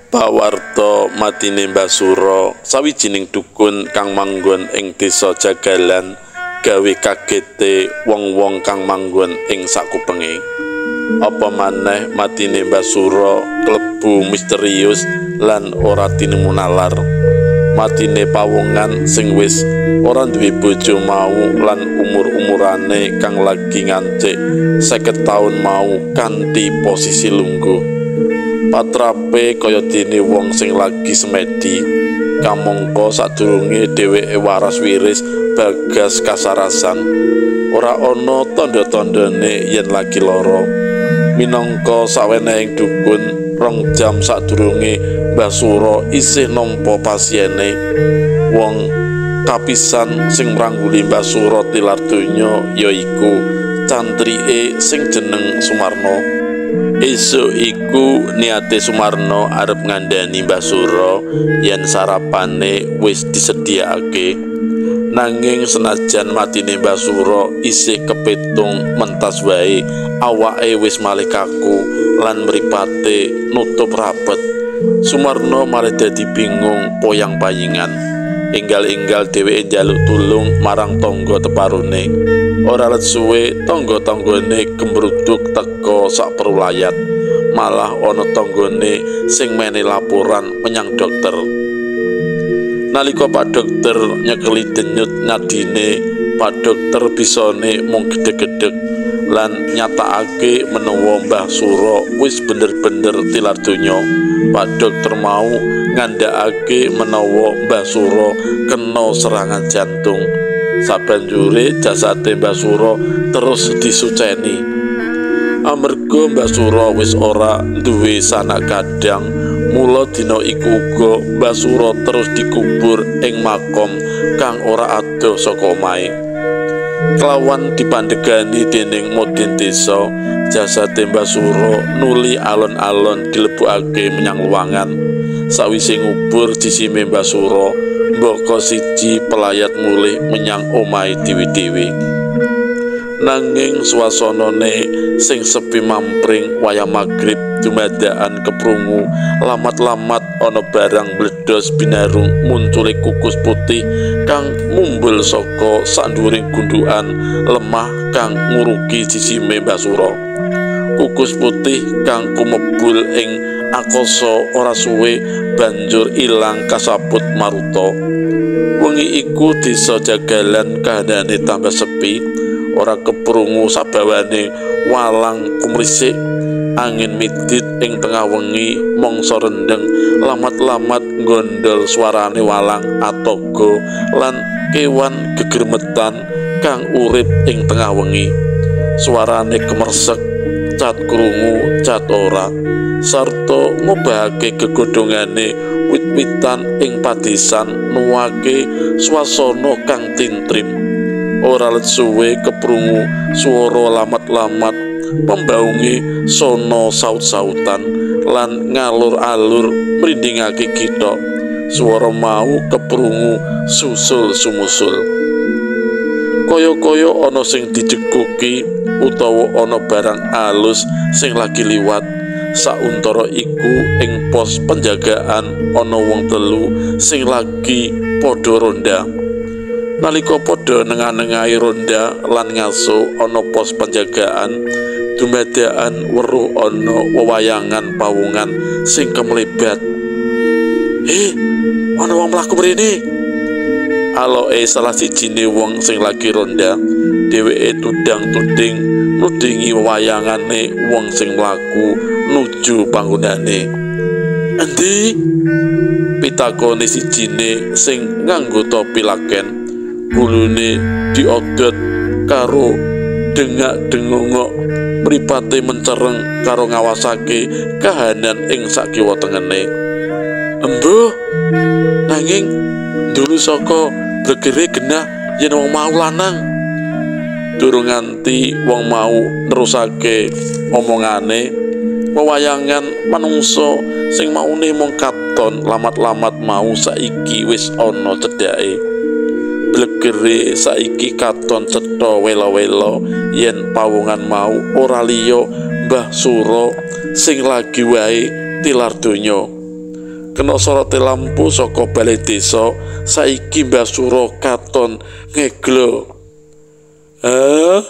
Pawarta matine Mbah Suro, sawijining dukun kang manggon ing desa Jagalan, gawe kagete wong-wong kang manggon ing sakupenge. Apa maneh matine Mbah Suro klebu misterius lan ora tinemu nalar. Matine pawongan sing wis ora duwe bojo mau lan umur-umurane kang lagi ngancik 50 taun mau kanthi posisi lungguh. Patrape kaya dene wong sing lagi semedi. Kamangka sadurunge dheweke waras wiris bagas kasarasan. Ora ana tandha-tandhane yen lagi lara. Minangka sawenehing dukun 2 jam sadurunge Mbah Suro isih nampa pasiene. Wong kapisan sing mrangguli Mbah Suro tilar donya yaiku cantrike sing jeneng Sumarno. Esuk iku niate Sumarno arep ngandhani Mbah Suro yen sarapane wis disediakake. Nanging senajan matine Mbah Suro isih kepitung mentas wae, awake wis malih kaku lan mripate nutup rapet. Sumarno malih dadi bingung poyang-payingan. Enggal-enggal dheweke njaluk tulung marang tangga teparone. Ora let suwe tangga-tanggane gemruduk teka saperulayat. Malah ana tanggane sing menehi laporan menyang dokter. Nalika Pak Dokter nyekeli denyut nadine, Pak Dokter bisane mung gedheg-gedheg lan nyatakake menawa Mbah Suro wis bener-bener tilar donya. Pak Dokter mau ngandhakake menawa Mbah Suro kena serangan jantung. Sabanjure jasade Mbah Suro terus disuceni. Amarga Mbah Suro wis ora duwe sanak kadang, mula dina iku uga Mbah Suro terus dikubur ing makom kang ora adoh saka omahe. Kelawan dipandhegani dening modin desa, jasade Mbah Suro nuli alon-alon dilebokake menyang luwangan. Sawise ngubur jisime Mbah Suro, mbaka siji pelayat mulih menyang omahe dhewe-dhewe. Nanging swasanane sing sepi mampring wayah magrib dumadakan keprungu lamat-lamat ana barang mbledos binarung muncule kukus putih kang mumbul saka sandhuwuring gundukan lemah kang ngurugi jisime Mbah Suro. Kukus putih kang kumebul ing akasa ora suwe banjur ilang kasabut maruta. Wengi iku desa Jagalan kahanane tambah sepi, ora keprungu sabawane walang kumrisik. Angin midit ing tengah wengi mangsa rendheng lamat-lamat nggondol suarane walang atoga lan kewan gegermetan kang urip ing tengah wengi. Suarane kemersek, cat krungu cat ora, sarta ngobahake gegodhongane wit-witan ing padesan nuwake swasana kang tintrim. Ora let suwe keprungu swara lamat-lamat pembaunge sono saut-sautan lan ngalur-alur mrindingake kita. Swara mau keprungu susul sumusul. Kaya-kaya ana sing dijeguki utawa ana barang alus sing lagi liwat. Sauntara iku ing pos penjagaan ana wong telu sing lagi padha ronda. Nalika padha nengah-nengahi ronda lan ngaso ana pos penjagaan, dumadakan weruh ana wewayangan pawungan sing kemlebat. Ana wong mlaku mrene. Aloke salah sijine wong sing lagi ronda, dheweke tudang-tuding nudingi wewayangane wong sing mlaku nuju panggonane. Endi? Pitakone sijine sing nganggo topi laken. Gulune diodot karo dengak-dengongok, mripate mencereng karo ngawasake kahanan ing sakiwa tengene. Embuh, nanging dulu saka blegere genah yen wong mau lanang. Durung nganti wong mau nerusake omongane, wewayangan manungsa sing maune mung katon lamat-lamat mau saiki wis ana cedhake. Blegere saiki katon cetha wela-wela yen pawongan mau ora liya Mbah Suro sing lagi wae tilar donya. Kena sorote lampu saka balai desa, saiki Mbah Suro katon ngeglo. "Eh,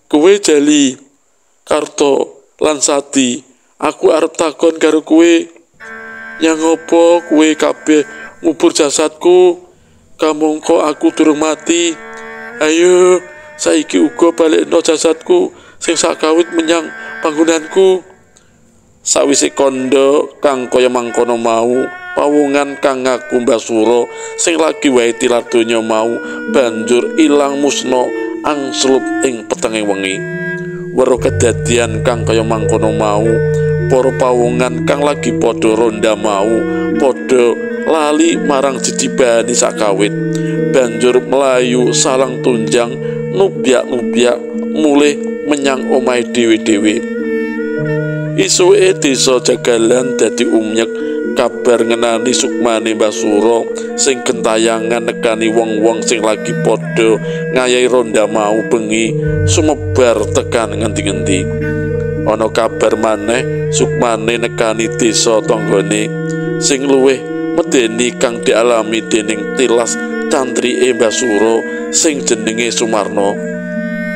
kowe Jali, Karto lan Sati, aku arep takon karo kowe. Yang opo kowe kabeh ngubur jasadku? Kamangka aku durung mati. Ayo, saiki uga balekno jasadku sing sakawit menyang panggonanku." Sawise kandha kang kaya mangkono mau, pawongan kang ngaku Mbah Suro sing lagi wae tilar donya mau banjur ilang musna angslup ing petenge wengi. Weruh kedadian kang kaya mangkono mau, para pawongan kang lagi padha ronda mau padha lali marang jejibane sakawit, banjur mlayu salang tunjang nubyak-nubyak mulih menyang omahe dhewe-dhewe. Isuke desa Jagalan dadi umyek kabar ngenani sukmane Mbah Suro sing gentayangan nekani wong-wong sing lagi padha ngayahi ronda mau bengi sumebar tekan ngendi-ngendi. Ana kabar maneh sukmane nekani desa tanggane sing luwih medeni kang dialami dening tilas cantrike Mbah Suro sing jenenge Sumarno.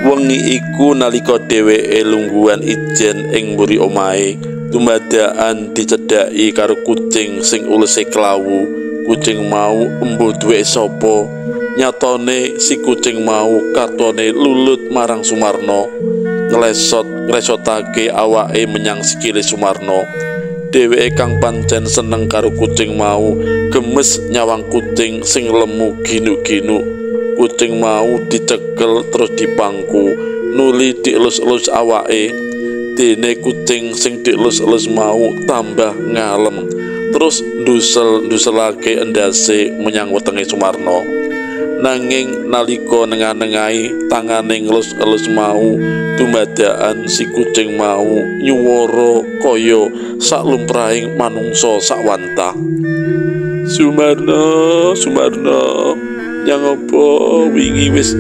Wengi iku nalika dheweke lungguhan ijen ing mburi omahe, dumadakan dicedhaki karo kucing sing ulese klawu. Kucing mau embuh duweke sapa? Nyatane si kucing mau katone lulut marang Sumarno, nglesot-nglesotake awake menyang sikile Sumarno. Dheweke kang pancen seneng karo kucing mau gemes nyawang kucing sing lemu ginuk-ginuk. Kucing mau dicekel terus dipangku, nuli dielus-elus awake. Dene kucing sing dielus-elus mau tambah ngalem, terus ndusel-nduselake endase menyang wetenge Sumarno. Nanging nalika nengah-nengahi tangane ngelus-elus mau, dumadakan si kucing mau nyuwara kaya saklumprahing manungsa sakwantah. "Sumarno, Sumarno, yang apa wingi wis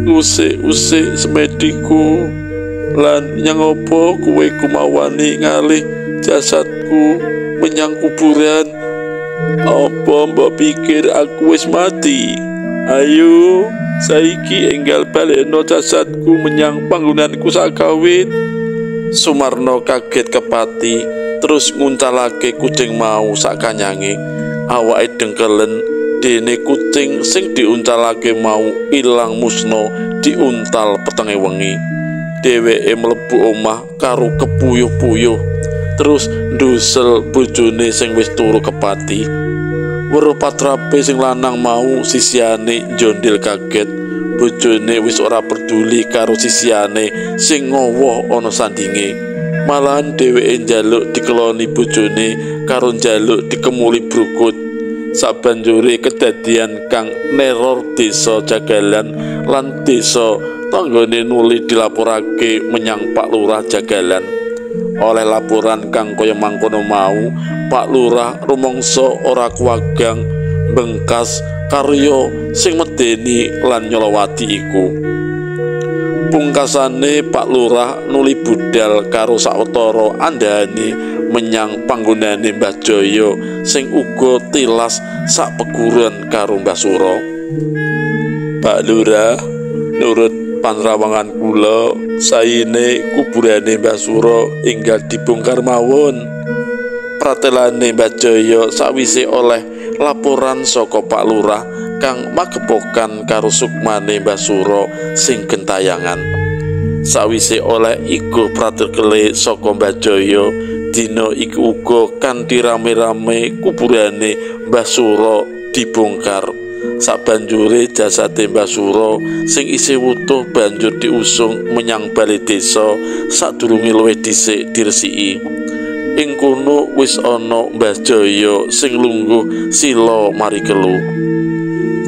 ngusik-usik semediku, lan yang apa kowe kumawani ngalih jasadku menyang kuburan? Apa mbok pikir aku wis mati? Ayo saiki enggal balekno jasadku menyang panggonanku sakawit." Sumarno kaget kepati, terus nguncalake kucing mau sakanyange. Awake dengkelen, dene kucing sing diuncalake mau ilang musna diuntal petenge wengi. Dheweke mlebu omah karo kepuyuh-puyuh, terus ndusel bojone sing wis turu kepati. Weruh patrape sing lanang mau sisihane njondil kaget. Bojone wis ora peduli karo sisihane sing ngowoh ana sandinge. Malahan dheweke njaluk dikeloni bojone karo njaluk dikemuli brukut. Sabanjure kedadian kang neror desa Jagalan lan desa tanggane nuli dilaporake menyang Pak Lurah Jagalan. Oleh laporan kang kaya mangkono mau, Pak Lurah rumangsa ora kuwagang bengkas karya sing medeni lan nyolowati iku. Pungkasane Pak Lurah nuli budal karo sawetara andhane menyang panggonane Mbah Jaya sing uga tilas sak peguran karo Mbah Suro. "Pak Lurah, nurut panrawangan kula, saine kuburane Mbah Suro enggal dibongkar mawon." Pratelane Mbah Jaya sawise oleh laporan saka Pak Lurah kang magepokan karo sukmane Mbah Suro sing gentayangan. Sawise oleh igo pratekele saka Mbah Jaya, Dina iku uga kanthi rame-rame kuburane Mbah Suro dibongkar. Sabanjure jasade Mbah Suro sing isih wutuh banjur diusung menyang bale desa sadurunge luwih dhisik diresiki. Ing kono wis ana Mbah Jaya sing lungguh sila mari kelu.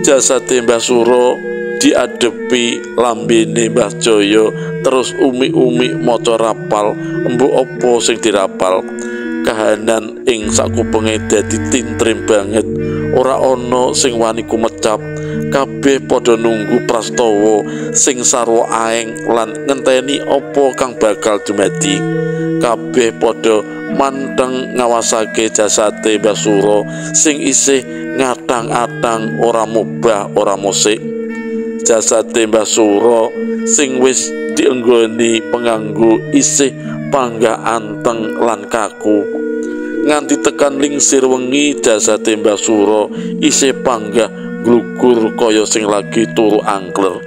Jasade Mbah Suro diadepi lambene Mbah Jaya terus umi-umi maca rapal, embuh apa sing dirapal. Kahanan ing sakupenge dadi tintrim banget, ora ana sing wani kumecap. Kabeh padha nunggu prastawa sing sarwa aeng lan ngenteni apa kang bakal dumadi. Kabeh padha manteng ngawasake jasade Mbah Suro sing isih ngatang-atang ora mubah ora mosik. Jasade Mbah Suro sing wis dienggoni penganggu isih panggah anteng lan kaku. Nganti tekan lingsir wengi jasade Mbah Suro isih panggah glugur kaya sing lagi turu angkler.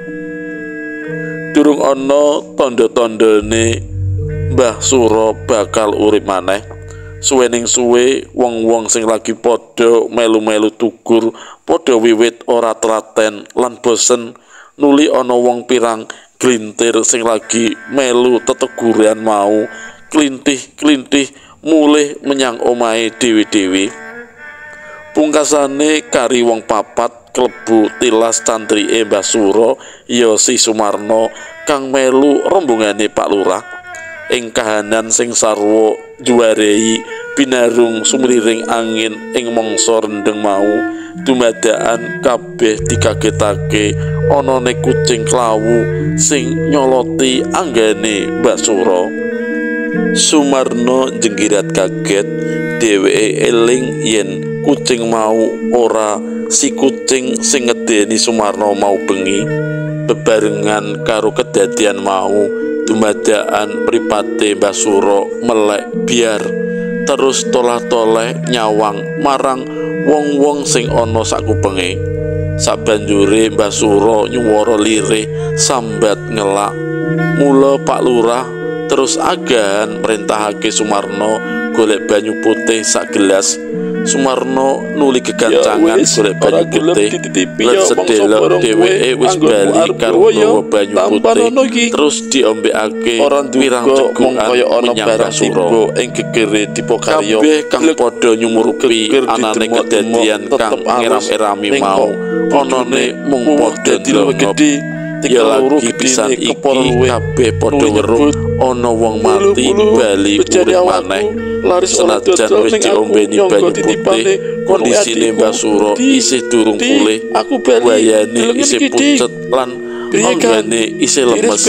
Durung ana tandha-tandhane Mbah Suro bakal urip maneh. Suwening suwe wong-wong sing lagi padha melu-melu tugur padha wiwit ora telaten lan bosen. Nuli ana wong pirang glintir sing lagi melu teteguran mau klintih-klintih mulih menyang omahe dhewe-dhewe. Pungkasane kari wong papat klebu tilas cantrike Mbah Suro ya si Sumarno kang melu rombongane Pak Lurah. Ing kahanan sing sarwa juwarei binarung sumriring angin ing mangsa rendheng mau, dumadakan kabeh dikagetake anane kucing klawu sing nyoloti anggane Mbah Suro. Sumarno jenggirat kaget, dheweke eling yen kucing mau ora si kucing sing ngedeni Sumarno mau bengi. Bebarengan karo kedadian mau, dumadakan mripate Mbah Suro melek biar terus tolah-toleh nyawang marang wong-wong sing ana sakupenge. Sabanjure Mbah Suro nyuwara lirih sambat ngelak. Mula Pak Lurah terus agahan merintahake Sumarno golek banyu putih sak gelas. Sumarno nuli gegancangan golek banyu putih lan sedelok dheweke wis bali karo nggawa banyu putih terus diombekake pirang cegukan menyang Mbah Suro. Ing gegere Dipokaryo kabeh kang padha nyumurupi anane kedadian kang ngeram-erami mau anane mung padha ndlongop. Ya lagi pisan iki kabeh padha weruh ana wong mati bali urip maneh. Senajan wis diombeni banyu putih, kondisine Mbah Suro isih durung pulih, wayane isih pucet lan anggane isih lemes.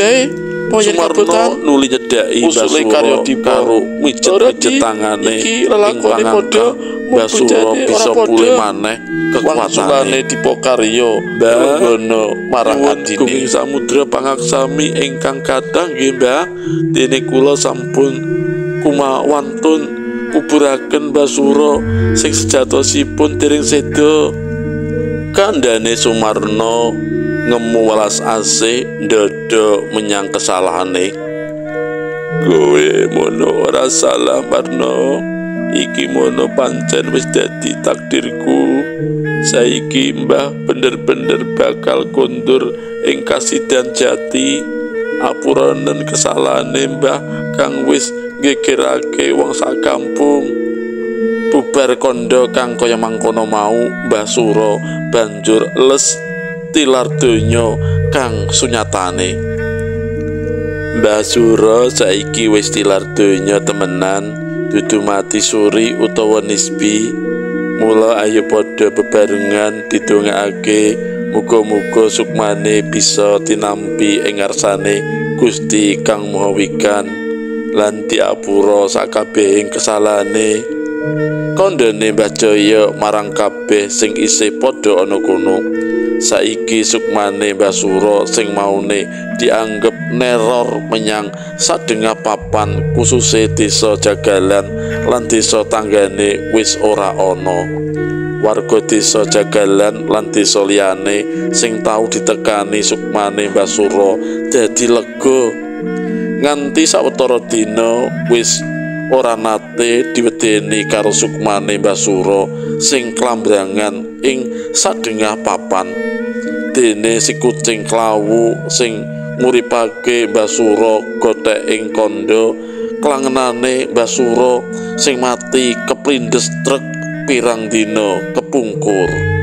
Sumarno nuli nyedhaki Mbah Suro karo mijet-mijet tangane ing pangangka Mbah Suro bisa pulih maneh kekuatane. Dipokaryo Mbah marang adine gunging samudra pangaksami ingkang kathah nggih Mbah, dene kula sampun kumawantun kuburaken Mbah Suro sing sejatosipun dereng seda. Kandhane Sumarno ngemu welas asih ndodho menyang kesalahane. Kowe mono ora salah Marno, iki mono pancen wis dadi takdirku. Saiki Mbah bener-bener bakal kondur ing kasidan jati. Apuranen kesalahane Mbah kang wis ngegerake wong sak kampung. Bubar kandha kang kaya mangkono mau, Mbah Suro banjur les tilar donya kang sunyatane. Mbah Suro saiki wis tilar donya temenan, dudu mati suri utawa nisbi. Mula ayo padha bebarengan didongakake muga-muga sukmane bisa tinampi ing ngarsane Gusti Kang Maha Wikan lan diapura sakabehing kesalahane. Kandhane Mbah Jaya marang kabeh sing isih padha ana kono. Saiki sukmane Mbah Suro sing maune dianggep neror menyang sadengah papan kususe desa Jagalan lan desa tanggane wis ora ana. Warga desa Jagalan lan desa liyane sing tau ditekani sukmane Mbah Suro dadi lega. Nganti sawetara dina wis ora nate diwedeni karo sukmane Mbah Suro sing klambrangan ing sadengah papan. Dene si kucing klawu sing nguripake Mbah Suro gothek ing kandha klangenane Mbah Suro sing mati keplindes truk pirang dina kepungkur.